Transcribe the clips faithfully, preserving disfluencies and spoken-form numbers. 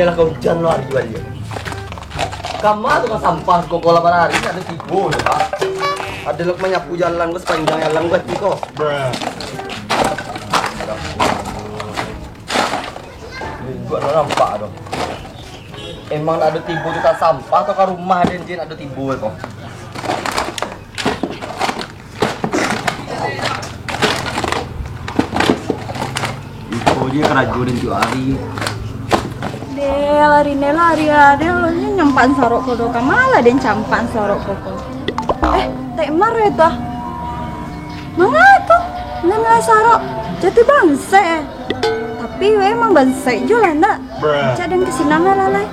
Yalah, kau hujan lo hari tu aja. Kama tu kan sampah, kau kola barari, ada tibo tu, Pak. Ada lo manyapu jalan ko, sapanjang jalan ko, ko. Ini juga dah nampak tu. Emang nak ada tibo tu kan sampah atau ka rumah den, den nak ada tibo ko? Iko je karajo den tiok ari. Deh, lari ne lari ade lo nyo nyampan sarok ko do, kama lah den campan sarok ko ko. Eh, Tek Mar ya tu ah. Manga tu? Nilai sarok. Jati bansek eh. Tapi we emang bansek jo lah ndak? Cak den ka sinan lah lai.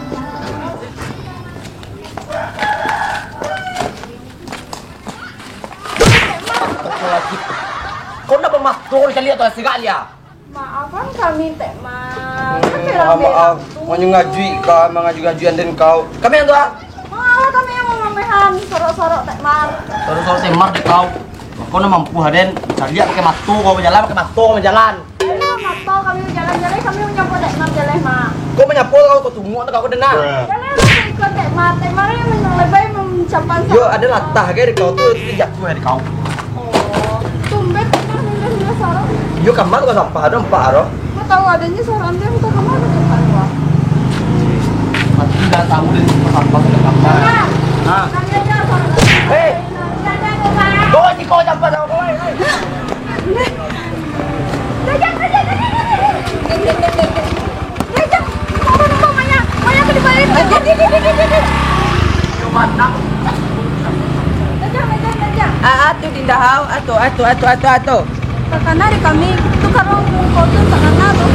Kau nak bamato caliak tu sigak lia. Maafkan kami, Tek Mar. Kan berang-berang tu. Manyu ngajuik ka, mangajuik-ngajuikan den kau. Kami yang tu ah. Malah kami yang mamamehan sorok-sorok Tek Mar. Sorok-sorok Tek Mar dek kau. Kau nak mampu aden, caliak pakai mato kau bajalan, pakai mato kau bajalan. Ayo, mato kami bajalan, jaleh kami manyapo Tek Mar, jaleh, Mak. Kau manyapo kau, kau tunggu nak kau dengar. Jaleh lah ikut Tek Mar, Tek Mar yang lebih mencampan. Yo, ada latah ke di kau tu, itu jatuh di kau. Oh, tumben Tek Mar mindah-mindah sarang. Yo, kamar kau sampah ada empat aro. Kau tahu adanya sarang dia, kau kamar kau sampah dua. Tapi dah tahu dia sampah sudah kamar. Nah. Kami aja sarang. Hei. Kau ni kau sampah sama kau. Hei, hei. Ah, ah, tu Dinda Hau, ah, tu, ah, tu, ah, tu, ah, tu, ah, tu. Takana di kami, tu karo muko tu takana tu.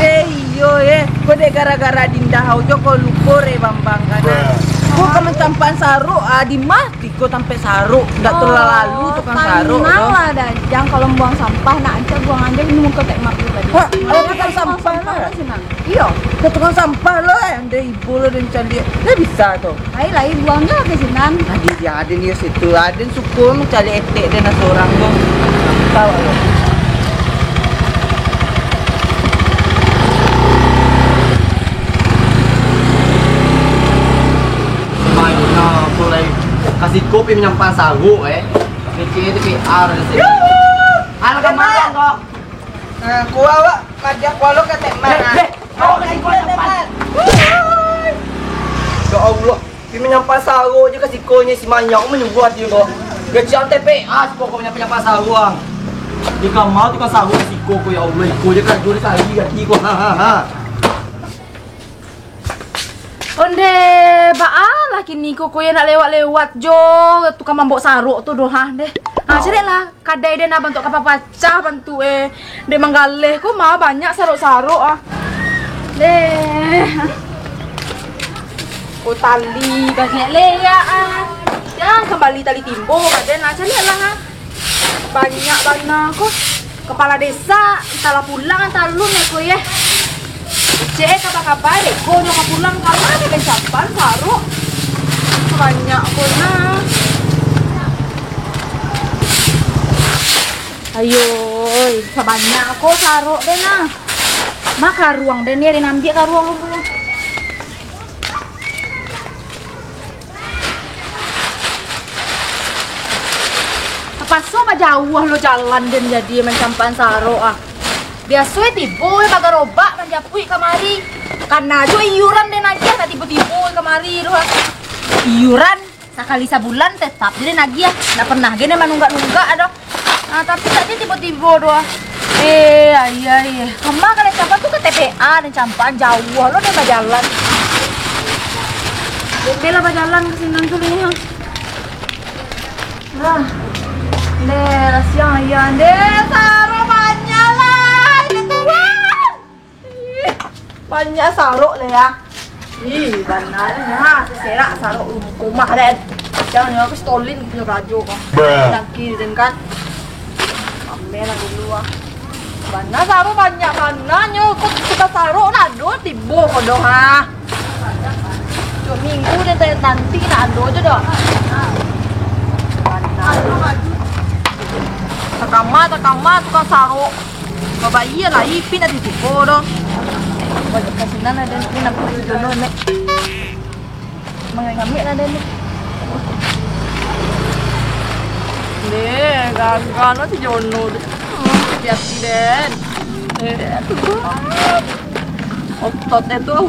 Eh, iyo, eh. Ko dek gara-gara Dinda Hau jo ko luko re Bambang kana. Ko ka mancampan saruk, ah, di mah? Tiko tampek saruk, ndak terlalu tukang saruk tu. Tanang lah, Dajang, kalau buang sampah, nak aja buang aja di muka Tek Mak tu tadi. Hah, ada tukang sampah lah. Iyo. Ke tukang sampah lo, eh, ande ibo lo dan caliak. Lah bisa tu. Lai, lai, buang je lah ke sinan. Tadi dia ada ni situ, ada suko mencari etek dan nasi orang tu. Tahu lo. Mainnya mulai kasih kopi menyampah saruk, eh. Kecil itu P R di sini. Halo, kemana kau? Nah, kuah, Wak. Kerja kuah lo ke Tek Man. Eh, eh, kau kasih kopi menyampah. Ya Allah, pi menyampah saruk je kasih kopi si manyak, menyuruh hati kau. Kecil T P A, si pokok menyampah saruk, ah. Di kamar tu kan saruk kasih kopi, ya Allah, iko je kerja di kali hati kau. Ha, ha, ha. Onde, baa lah kini ko, ko yo nak lewat-lewat jo tukang mambok saruk tu doh, ha, deh. Ha, carilah kadai deh nah bantuak kapa pacah bantuak, eh. Dek manggaleh ko mah banyak saruk-saruk, ah. Deh. Ko tali banyak leh, ya, ah. Yang kambali tali timbo, kadai nah, carilah, ha. Banyak bana ko. Kepala desa, antahlah pulang, antah alun ko, yeh. Cek, eh, kaba-kaba, dek ko nyo ka pulang, ka ma dek kecapan, saruk. Banyak ko, nah. Ayo, oi, sabanyak ko saruk deh, nah. Ma karuang deh, ni, den ambiak karuang dulu. Tapaso bajauah lo jalan den jadi mancampaan sarok ah. Biaso e tibo e bagarobak manjapuik kamari. Kana jo iuran den agiah tak tibo-tibo e kamari tu ah. Iuran sakali sabulan tetap je den agiah. Ndak pernah ge den manunggak-nunggak doh. Ah, tapi tadi tibo-tibo doh. Eh, ai, ai. Kama ka den campaan tu ka T P A, den campaan jauah lo den bajalan. Den bela bajalan ka sinan tu, ha. Nah. Deh, lah siang aia, deh, sarok banyak lah, ini tuan. Ih, banyak sarok le ya. Ih, bana nyo ha, seserak sarok rumah den. Jangan nyo aku stolin punyo karajo ko. Bruh. Daki den kan. Pamer lah dulu ah. Bana sarok banyak bana nyo, kok suka sarok nak ado tibo ko doh ha. Cuk minggu den tanya nanti nak ado je doh. Bana. Takama, takama tukang sarok. Babayia lah, ipin ati tibo doh. Banyak kasinan lah, Den. Ini nampak si Jono, Nek. Mangamik lah, Den. Deh, gagal lah si Jono. Hmm, hati-hati, Den. Eh, tuh. Otot dia tuh.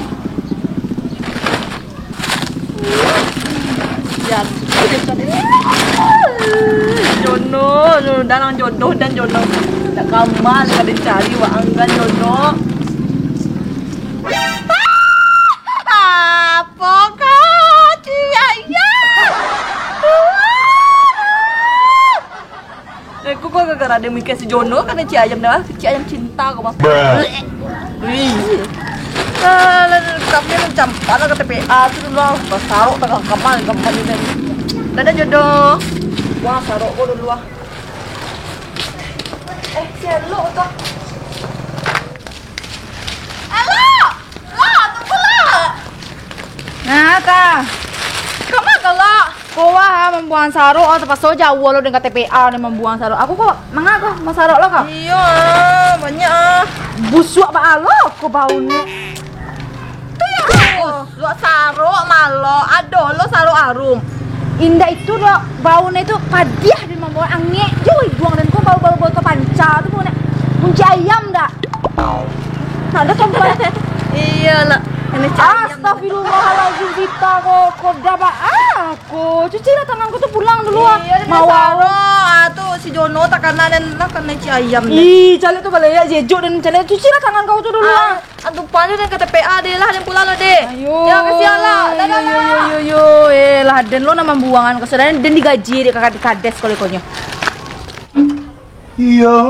Jono, Jono, dalam jodoh dan Jono. Tak kamar ka dicari, wak anggan Jono. Apo kau, Cik Ayah? Aku kok gara-gara dia mikir si Jono kan Cik Ayam dah. Cik Ayam cinta kau mah. Wih. Ah, lah, kami lah campak lah ka T P A tu dulu lah. Basarok tak kamar, kamar ni kan. Dadah jodoh. Wah, sarok kau dulu lah. Eh, si Alok tu. Alok! Lok, tunggu Lok! Nah, ta. Kama ka Lok? Ko wah, ah, mambuang sarok, ah, tapaso jauah lo dengan T P A ni mambuang sarok. Aku ko, manga ko, mau sarok lo ko? Iyo, ah, banyak, ah. Busuak ba lo ko bau ni. Tu yo, busuak sarok malo, ado lo sarok arum. Indak itu do, bau ni tu padiah dan mambawa angek jo iduang dan ko bau-bau bau tapanca tu bau ni. Kunci ayam dak? Ado tempat. Iyolah. Ini cari ayam. Astagfirullahalazim, Vita ko, ko dah ba-, ah, ko. Cucilah tangan ko tu pulang dulu, ah. Iyo, dia mawa sarok. Ah, tu si Jono takana dan lah kana cik ayam deh. Ih, caliak tu balayak jejuk dan caliak. Cucilah tangan kau tu dulu, ah. Ah, tumpah je dan ka T P A deh lah, dan pulang lah deh. Ayo. Ya, kasihan lah. Dadah, yo, yo, dadah. Yo, yo, yo. Eh, lah, den lo nak mambuangan kesadaran, den digaji dek kakak kades kalau ikonyo. Yo,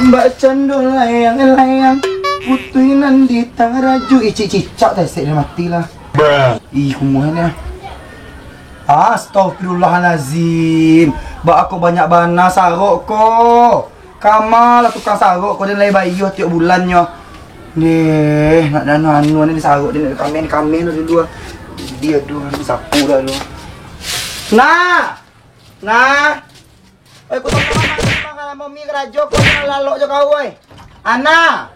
bak cando layang-layang, putuih nan di taraju. Ih, cik cicak tesek dia mati lah. Ih, kumuhan ya. Astagfirullahalazim. Bak ako banyak bana sarok ko. Kama lah tukang sarok ko, den lai bayuah tiok bulannyo. Deh, nak dana anu ni sarok, den nak kamen-kamen dulu ah. Dia aduh, anu sapu dah dulu. Nah! Nah. Oi, kau tolong mami, mami karajo, kau jangan lalok jo kau, oi. Ana.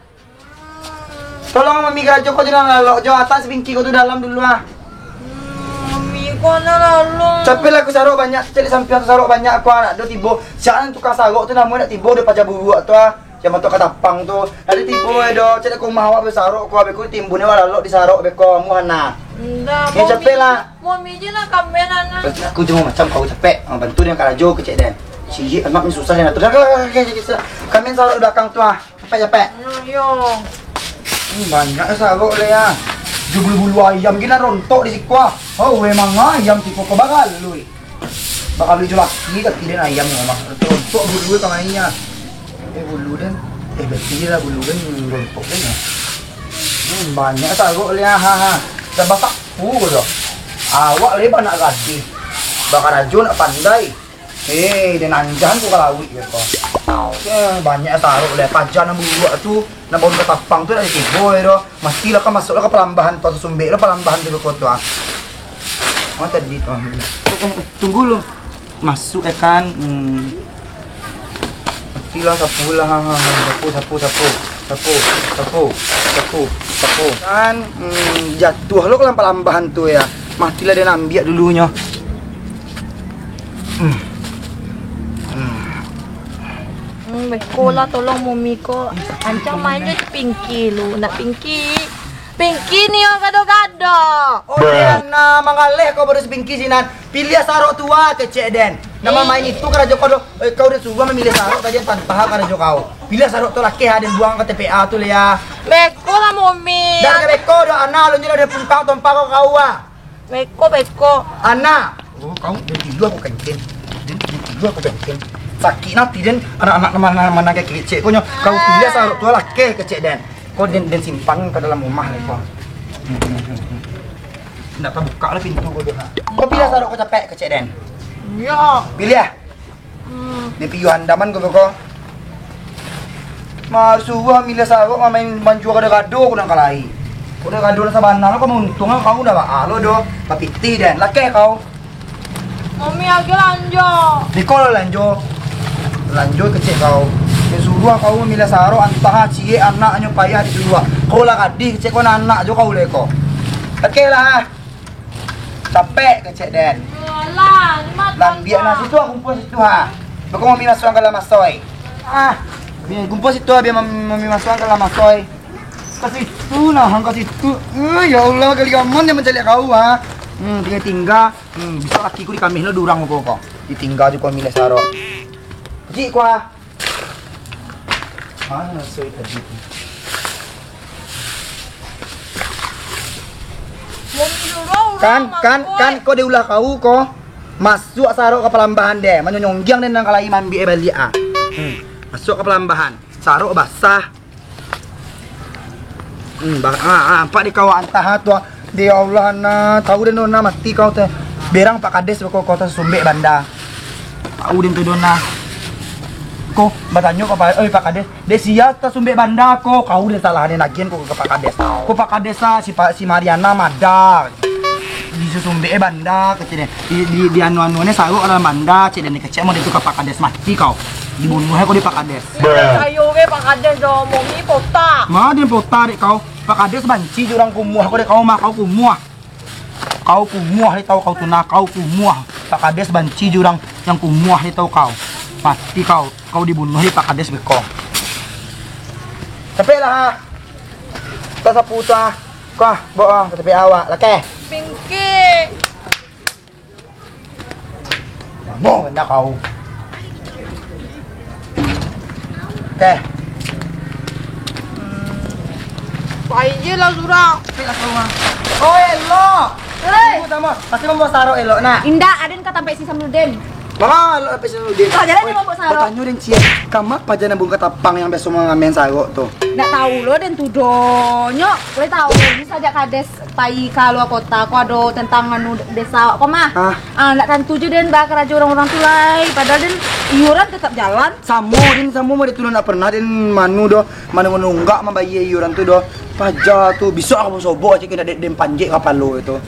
Tolong mami karajo, kau jangan lalok jo, atas bingki kau tu dalam dulu ah. Hmm, mami, kau nak lalok. Capek lah aku sarok banyak, cari sampiang tu sarok banyak aku anak do tibo. Sialan tukang sarok tu namo nak tibo do paja buruak tu ah. Yang matok katapang tu. Tadi tibo eh do, cari ke rumah awak besarok kau, abis ku timbun awak lalok di sarok beko amu Ana. Ndak, ya, capek lah. Mami je lah kamen, Ana. Aku cuma macam kau capek. Ah, bantu dengan karajo kecek den. Sihik anak ni susah den atur. Dah, dah, dah, dah, dah, dah. Kamen sarok di belakang tu ah. Capek, capek. Hmm, yo. Hmm, banyak sarok le ya. Ju bulu-bulu ayam gila rontok di siko ah. Oh, memang ayam siko ko bagalui. Bagalui jo laki kaki den ayam ni mah. Rontok bulu ka main ah. Eh, bulu den. Eh, berarti lah bulu den rontok den ya. Hmm, banyak sarok le ah, ha, ha. Dah basak pu ko. Awak le banyak gadih. Bakarajo nak pandai. Eh, den anjahan ko ka lauik beko. Eh, banyak sarok le, paja nan buruak tu, nan baun katapang tu nak ditibo eh doh. Mati lah ka masuk lah ka palambahan tu, atau sumbek lah palambahan tu beko tu ah. Oh, tadi tu. Eh, eh, eh, tunggu lu. Masuk eh kan. Hmm. Mati lah, sapu lah. Ha, ha, ha. Sapu, sapu, sapu. Sapu, sapu, sapu, sapu. Kan, hmm, jatuah lo ka palambahan tu ya. Matilah den ambiak dulunyo. Hmm. Hmm. Hmm, beko lah tolong mami ko. Ancang main jo Pinky lu, nak Pinky. Pinky ni orang gado-gado. Oh, Diana, mangaleh kau baru si Pinky sinan. Piliah sarok tu ah, kecek den. Nama main itu karajo kau doh. Eh, kau dah suruah mamiliah sarok tadi tanpa hak karajo kau. Piliah sarok tu lakeh ah, den buang ka T P A tu le ah. Beko lah mami. Dah beko doh, Ana, alun je lah den pungkang tompa kau, kau ah. Beko, beko. Ana. Oh, kau dari dulu aku kengken. Dari dulu aku kengken. Sakik nanti den, anak-anak mana, mana kecek kau nyo. Kau pilih sarok tu lah ke kecek den. Kau den, den simpan ke dalam rumah ni kau. Ndak tabuka lah pintu kau tu. Kau pilih sarok kau capek kecek den. Yo. Pilih ah. Hmm. Di piyu handaman ko beko. Masuah milih sarok mamain manjua gado-gado ko nang kalai. Ko gado-gado nang sabana lo ko mauntuang kau dah baa lo doh. Bapitih den, lakeh kau. Mami agi lanjo. Di ko lo lanjo. Lanjo kecek kau. Disuruah kau mamiliah sarok, antah ciek anaknyo payah disuruah. Kau lah gadih, kecek ko anak jo kau lai ko. Oke lah. Capek kecek den. Alah, ni mah lambiak nah, situ ah, kumpul situ ha. Beko mami masuak ka dalam asoi. Ah, bia kumpul situ ah, bia mam-, mami masuak ka dalam asoi. Ka situ nah, ka situ. Eh, ya Allah, gali gaman dia mancaliak kau ha. Hmm, tingga-tingga. Hmm, bisa laki ku dikamih lo durang ko ko. Ditingga jo ko mamiliah sarok. Jik ko ah. Mana soi tadi tu? Kan, kan, kan, ko diulah kau ko. Masuak sarok ka palambahan deh, manyonggiang deh nan ka lai maambiak baliak ah. Hmm. Masuak ka palambahan, sarok basah. Hmm, bah, ah, ah, ampak di kau antah tu. Di Allah, nah, tahu den dona mati kau teh. Berang Pak Kades beko kau tasumbek banda. Tahu den tu dona. Ko batanyo ka Pak, oi Pak Kades, dek sia tasumbek banda ko? Kau den salah den agian ko ka Pak Kades. Ko Pak Kades ah, si Pak, si Mariana mada. Disusumbek eh banda kecek den. Di, di, di anu-anu ni sarok dalam banda, cek den kecek mau den tu ka Pak Kades mati kau. Dibunuah kau di Pak Kades. Sayo ge Pak Kades do momi pota. Ma den pota dek kau. Pak Kades banci jo urang kumuah ko dek kau mah, kau kumuah. Kau kumuah dek tau kau tu nah, kau kumuah. Pak Kades banci jo urang yang kumuah dek tau kau. Mati kau, kau dibunuah dek Pak Kades beko. Capek lah ha. Tasapu tu ah. Kah, bawa ah, ka tapi awak lah keh. Pingki. Boh, benda kau. Teh. Pai je lah surang. Pai lah surang. Oh, elok. Hei. Tunggu, tama. Pasti mambawa sarok elok, nak. Indak, aden ka tampek si Samsudin. Manga elok tampek si Samsudin. Kau jalan mambawa sarok. Batanyo den ciek. Kama paja nan buka tapang yang biaso mangamen sarok tu? Ndak tahu lo den tu do. Nyo, boleh tahu. Ni sajak kades pai ka lua kota ko ado tentang anu desa awak ko mah. Hah? Ah, ndak tantu je den bakarajo urang-urang tu lai. Padahal den iuran tetap jalan. Samo den, samo mah den tu ndak pernah den manu doh, manu-manu unggak mambayia iuran tu doh. Paja tu, bisuak ka sobok-sobok aja kena den, den panjek kapalo itu.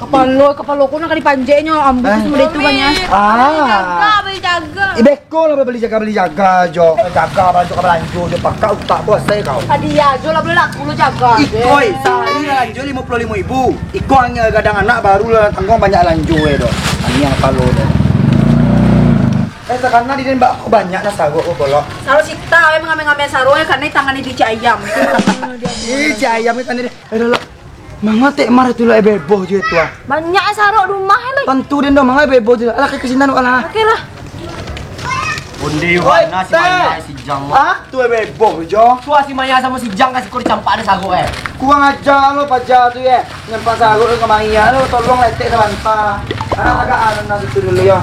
Kapalo, kapalo ko nak ka dipanjeknyo, ambu tu samo den tu banyak. Ah. Bali jaga, bali jaga. Ibe Ko lah bali jaga, bali jaga jo. Jaga balanjo ka balanjo jo, pakak utak puasai kau. Tadi ajo lah, boleh laku lo jaga. Ikoi, sahari lah lanjo limo puluah limo ribu. Iko angin gadang anak baru lah tangguang banyak lanjo eh doh. Angin kapalo doh. Eh, takana di den bak banyak nah sarok ko kolok. Sarok sita, eh, mangameh-ngameh sarok, eh, karena tangan di cik ayam. Ih, cik ayam ni tadi. Eh, dah lah. Manga tek mar tu lah, eh, beboh je tu ah. Banyak sarok rumah, eh, Mai. Tantu den dah manga beboh je. Alah, ka sinan alah. Oke lah. Onde yo. Oi, bana si Teh. Maya si Jang. Ah, tu, eh, beboh jo. Tu ah si Maya samo si Jang kasi kau dicampak ada sarok, eh. Kurang aja lo paja tu, eh. Nyampak sarok lo ka Maya lo, tolong letek sabanta. Ah, agak anu nah situ dulu yo.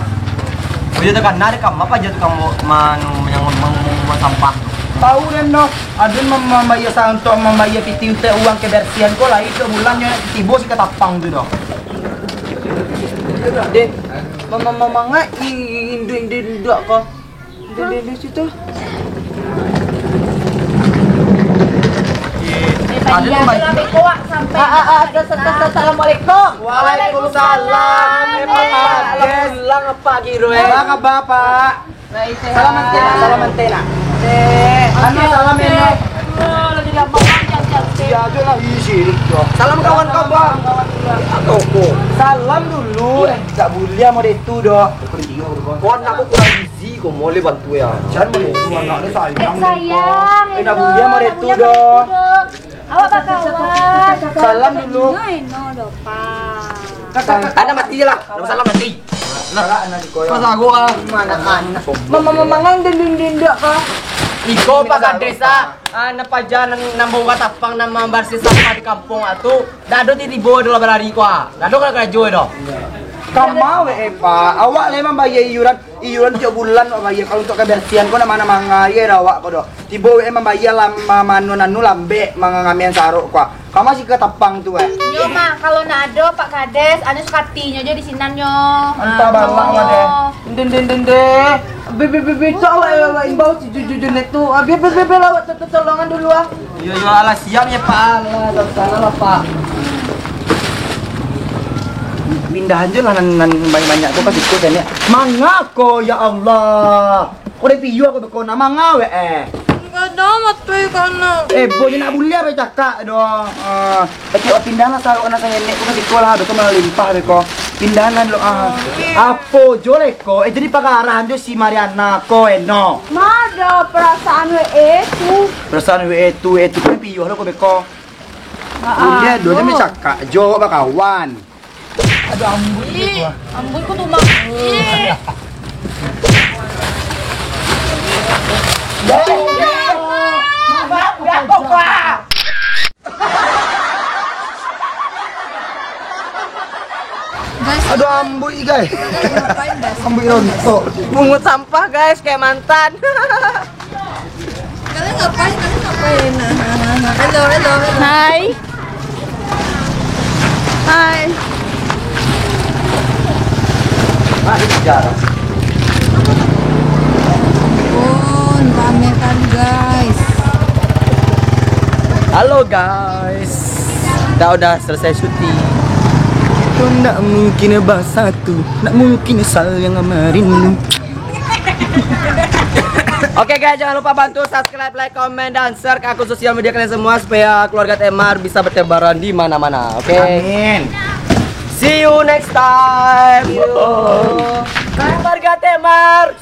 Oh, iyo, takana dek kama paja tukang mo-, manu, yang mang-, mang-, mang sampah tu. Tahu den doh, aden mem-, mambayia sa-, untuak mambayia piti untuak uang kebersihan ko lai tiok bulan nyo tibo si katapang tu doh. Den, mama-, mamangai induak-induak ko. Induak-induak situ. Aden tu baik. Ah, ah, ah, sa-, sa-, sa-, sa-, assalamualaikum. Waalaikumsalam. Eh, Pak Kades. Pulang apa giro, eh? Apa kabar, Pak? Baik, sehat. Salam antena, salam antena. Eh, anu salam ini. Aduh, lagi lama banget, cantik. Ya, aja lah, isi, yo. Salam kawan-kawan. Toko. Salam dulu. Eh, tak boleh sama dia tu dah. Kon aku kurang gizi, kau boleh bantu ya. Jangan boleh tu anak dia sayang. Eh, sayang, Eh, tak boleh sama dia tu dah. Awak bakawan. Salam dulu. Ino, ino, doh, Pak. Anda mati je lah. Kalau salam mati. Nah, pas aku ah. Mana anak? Mama, mama, mangan dendeng-dendeng, Pak. Iko Pak Kades ah. Ah, napa aja nang, nang bongkar tapang, nang mambarsih sampah di kampung ah tu. Dak ado tibo-tibo ado lah balari ko ah. Dak ado karajo doh. Kama we, eh, Pak. Awak lah memang bayar iuran. Iyo, tiok bulan wak bayia. Kalau untuak kabarsiahan ko, nak manga-manga aia dah awak ko doh. Tibo wak mambayia lah, ma-, manu-anu lambek, manga-, ngamian sarok ko. Ka ma si katapang tu, eh? Nyo mah, kalau nak ado, Pak Kades, anu sukati nyo jo di sinan nyo. Antah balak nyo. Den, den, den, den. Be, be, be, be, cak awak, awak imbau si Juju Junet tu. Ah, biar, biar, biar, biar awak to-, to-, tolongan dulu, ah. Iyo, iyo, alah, siap ya, Pak. Alah, tak salah lah, Pak. Pindahan je lah nan, nan banyak-banyak tu ka situ, kan, ya. Mangako, ya Allah? Udah piyo ko beko, nak manga weh, eh. Enggak ada mati kana. Eh, bo, nak buliah bacakak doh. Ah, tapi awak pindahlah sarok anak saya nenek ko ka siko lah, beko malah limpah beko. Pindahan lo, ah. Apo jo leko? Eh, jadi pagarahan jo si Mariana ko, eh, no. Mado perasaan we tu. Perasaan we tu, eh, tu kan piyo lo ko beko. Buliah doh, jan bacakak jo, awak bakawan. Aduh, ambui. Ih, ambui ko tumbang. Ih. Guys, aduh, ambui, guys. Ngapain, guys? Ambui rontok. Pungut sampah, guys, kayak mantan. Kalian ngapain? Kalian ngapain? Nah, nah, nah, nah. Hello, hello, hello. Hai. Hai. Oh, rame kali, guys. Halo, guys. Kita udah selesai syuting. Itu ndak mungkin basatu, ndak mungkin saling merindu. Oke guys, jangan lupa bantu subscribe, like, comment, dan share ke akun sosial media kalian semua supaya keluarga Temar bisa bertebaran di mana-mana. Oke. Amin. See you next time. Keluarga Temar.